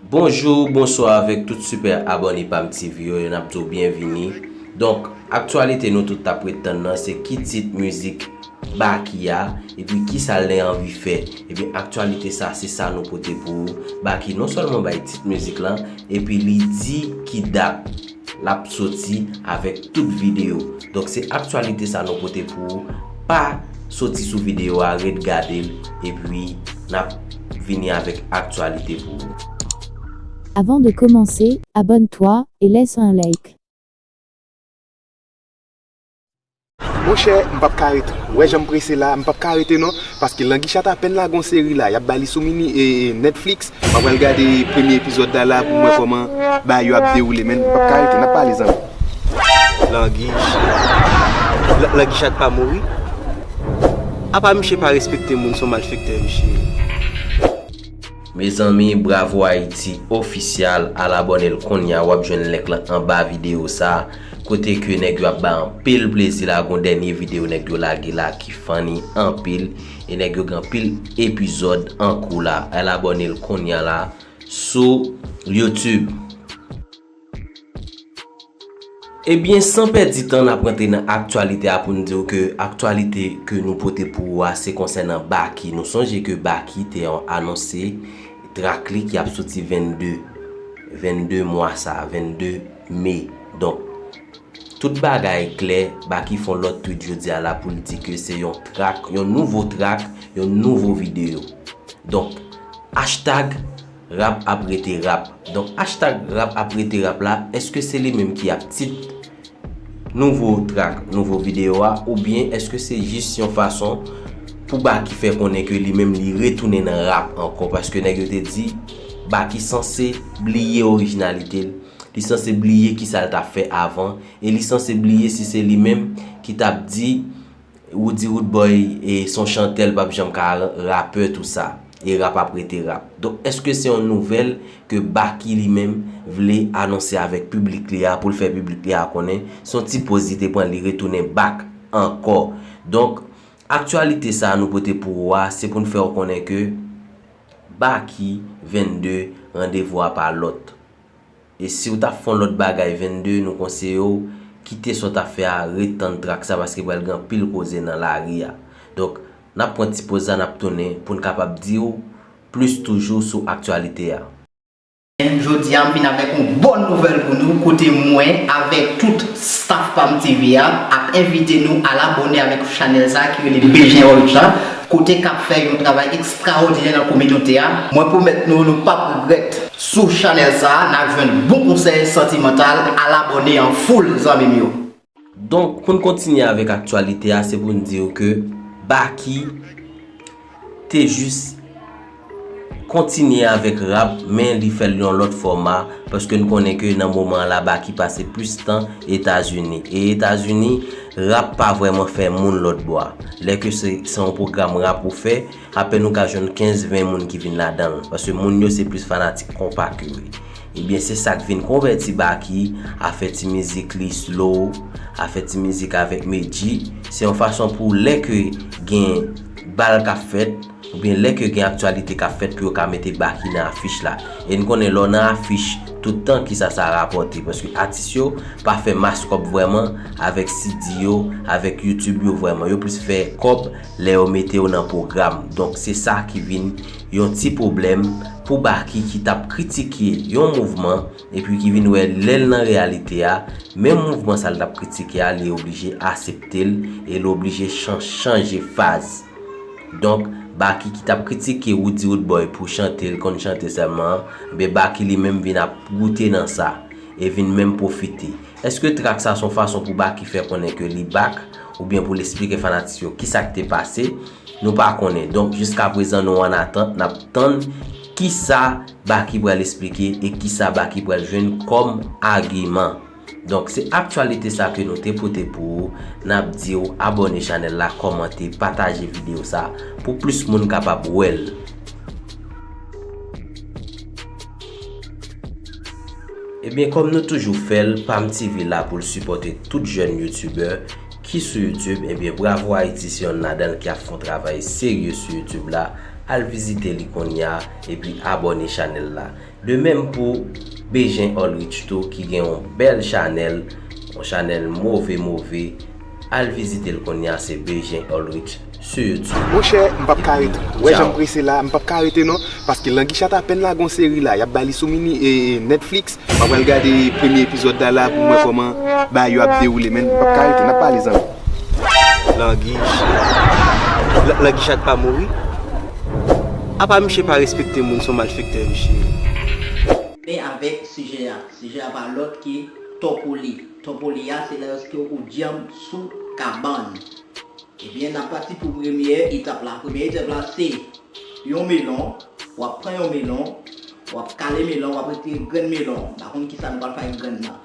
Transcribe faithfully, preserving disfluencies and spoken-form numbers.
Bonjou, bonswa avèk tout sipè abòne Pam T V yo, yo n ap di w byenvini. Donk, aktyalite nou tout t ap ret tann nan, se ki tit mizik Baky a, epi kisa l anvi fè. Ebyen, aktyalite sa, se sa nou pote pou ou. Baky non sèlman bay tit mizik lan, epi li di ki dat l ap soti avèk tout videyo. Donk, se aktyalite sa nou pote pou ou. Pa soti sou videyo a, ret gade l, epi n ap vini avèk aktyalite pou ou. Avant de commencer, abonne-toi et laisse un like. Monchè, m p ap ka rete. Ou wè jan m prese la, m p ap ka rete non, paske Langi Chat apèn lage yon seri la, y ap ba li sou mini e, e, Netflix. M ap pral gade premye epizòd la la pou m wè kòman bagay yo ap dewoule, men m p ap ka rete, n ap pale zanmi. Langi Chat. La- Langi Chat pa mouri? Apa misye pa respekte moun, se yon malfektè misye ye. Mezanmi, Bravo Haiti Official, al abòne l kounye a, w ap jwenn link lan anba videyo sa, kote ke nèg yo ap bay anpil plezi la, gon dènye videyo nèg yo lage la ki funny anpil, e nèg yo gen anpil epizòd an kou la, al abòne l kounye a la sou YouTube. Ebyen, san pèdi tan, n ap rantre nan aktyalite a pou n di w ke aktyalite ke nou pote pou ou a, se konsènan Baky. Nou sonje ke Baky te anonse trak li ki ap soti vennde, vennde mwa sa, vennde me. Donk, tout bagay klè, Baky fè yon lòt tweet jodi a la pou l di ke se yon trak, yon nouvo trak, yon nouvo videyo. Donk, hashtag rap ap rete rap. Donk, hashtag rap ap rete rap la, èske se li menm ki ap tit nouvo trak, nouvo videyo a, oubyen èske se jis yon fason pou Baky fè konnen ke li menm li retounen nan rap ankò? Paske nèg yo te di Baky sanse bliye orijinalite l, li sanse bliye kisa l t ap fè avan, e li sanse bliye si se li menm ki t ap di Roody Roodboy e se yon chantè, l p ap janm ka rapè tou sa, e rap ap rete rap. Donk, èske se yon nouvèl ke Baky li menm vle anonse avèk piblik li a, pou l fè piblik li a konnen se yon ti poz li te pran, li retounen back ankò? Donk, aktyalite sa a nou pote pou ou a, se pou n fè w konnen ke Baky vennde, randevou a pa lòt. E si w t ap fè yon lòt bagay vennde, nou konseye w kite sa w t ap fè a, ret tann trak sa, paske pral gen anpil koze nan lari a. Donk, n ap pran ti poz la, n ap tounen pou n kapab di w plis toujou sou aktyalite a. Jodi a, m vin avèk yon bòn nouvèl pou nou, kote mwen, avèk tout staff Pam T V a, ap envite nou al abòne avèk chanèl sa ki rele Bejen Orange la, kote k ap fè yon travay ekstraòdinè nan kominote a. Mwen pwomèt nou, nou p ap regrèt. Sou chanèl sa a, n ap jwenn bon konsèy santimantal, al abòne an foul, zanmi m yo. Donk, pou n kontinye avèk aktyalite a, se pou n di w ke Baky te jis kontinye avèk rap, men li fè l yon lòt fòma, paske n konnen ke nan moman an la, Baky pase plis tan Etazini. E Etazini, rap pa vrèman fè moun lòtbò a. Lè ke se, se yon pwogram rap ou fè, apèn ou ka jwenn kenz ven moun ki vin ladan l, paske moun yo se plis fanatik konpa ke yo ye. Ebyen, se sa k vin konvèti Baky a fè ti mizik li slow, a fè ti mizik avèk Medjy. Se yon fason pou lè ke gen bal k ap fèt, oubyen lè ke gen aktyalite k ap fèt, pou yo ka mete Baky nan afich la. E n konnen lè w nan afich tout tan, kisa sa rapòte, paske atis yo pa fè mas kòb vrèman avèk C D yo, avèk YouTube yo vrèman. Yo plis fè kòb lè yo mete yo nan pwogram. Donk, se sa ki vin yon ti pwoblèm pou Baky ki t ap kritike yon mouvman, epi ki vin wè lè l nan reyalite a, menm mouvman sa l t ap kritike a, li oblije asepte l e l oblije chan- chanje faz. Donk, Baky ki t ap kritike Roody Roodboy pou chante l konn chante sèlman an, ebyen Baky li menm vin ap goute nan sa e vin menm pwofite. Èske trak sa se yon fason pou Baky fè konnen ke li back, oubyen pou l esplike fanatik yo kisa k te pase? Nou pa konnen. Donk, jiskaprezan, nou ann atant, n ap tann kisa Baky pral esplike e kisa Baky pral jwenn kòm agiman. Donk, se aktyalite sa ke nou te pote pou ou. N ap di w abòne chanèl la, kòmante, pataje videyo sa pou plis moun kapab wè l. Ebyen, kòm nou toujou fè l, Pam T V la pou l sipòte tout jèn youtubè ki sou YouTube. Ebyen, Bravo Haiti se yonn ladan l ki ap fè yon travay serye sou YouTube la. al vizite li kounye a epi abòne chanèl la. De menm pou Bejen Ulrich tou ki gen yon bèl chanèl, yon chanèl move move. Al vizite l kounye a, se Bejen Ulrich sou YouTube. Monchè, m p ap ka rete. Ou wè jan m prese la, m p ap ka rete non. Paske Langi Chat apèn lage yon seri la, y ap ba li sou mini e, e Netflix. M ap al gade premye epizòd la la pou m wè kòman bagay yo ap dewoule, men m p ap ka rete, n ap pale zanmi. Langi Chat. La- Langi Chat pa mouri? Apa misye pa respekte moun, se yon malfektè misye ye. Men avèk sijè a. Sijè a pa lòt ke Tòpoli. Tòpoli a, se lè èske ou dyanm sou kabann. Ebyen, n ap pati pou premyè etap la. Premyè etap la, se yon melon. W ap pran yon melon, w ap kale melon, w ap retire grenn melon. M pa konn kisa nou pral fè ak grenn nan.